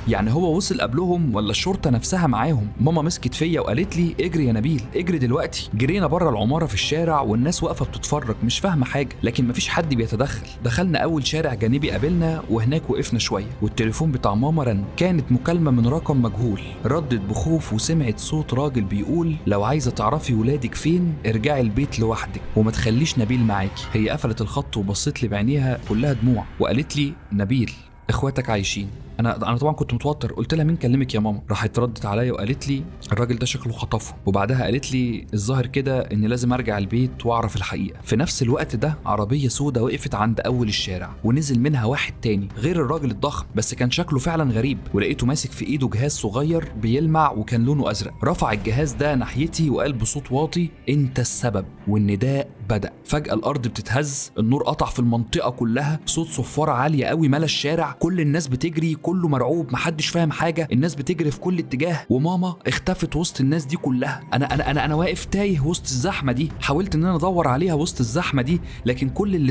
يعني هو وصل قبلهم ولا الشرطة نفسها معاهم؟ ماما مسكت فيا وقالت لي اجري يا نبيل، اجري دلوقتي. جرينا بره العمارة في الشارع والناس واقفة بتتفرج مش فاهمه حاجة، لكن مفيش حد بيتدخل. دخلنا اول شارع جانبي قابلنا وهناك وقفنا شوية، والتليفون بتاع ماما رن. كانت مكالمة من رقم مجهول. ردت بخوف وسمعت صوت راجل بيقول لو عايزه تعرفي ولادك فين ارجعي البيت لوحدك وما تخليش نبيل معاكي. هي قفلت الخط وبصت لي بعينيها كلها دموع وقالت لي نبيل اخواتك عايشين. انا طبعا كنت متوتر، قلت لها مين كلمك يا ماما؟ راحت ردت عليا وقالت لي الراجل ده شكله خطفه. وبعدها قالت لي الظاهر كده ان لازم ارجع البيت واعرف الحقيقة. في نفس الوقت ده عربية سودة وقفت عند اول الشارع ونزل منها واحد تاني غير الراجل الضخم، بس كان شكله فعلا غريب، ولقيته ماسك في ايده جهاز صغير بيلمع وكان لونه ازرق. رفع الجهاز ده ناحيتي وقال بصوت واطي انت السبب. والنداء بدأ. فجأة الأرض بتتهز، النور قطع في المنطقة كلها، صوت صفارة عالية قوي ملا الشارع، كل الناس بتجري، كله مرعوب، محدش فاهم حاجة، الناس بتجري في كل اتجاه، وماما اختفت وسط الناس دي كلها. أنا أنا أنا أنا واقف تايه وسط الزحمة دي، حاولت إن أنا أدور عليها وسط الزحمة دي، لكن كل اللي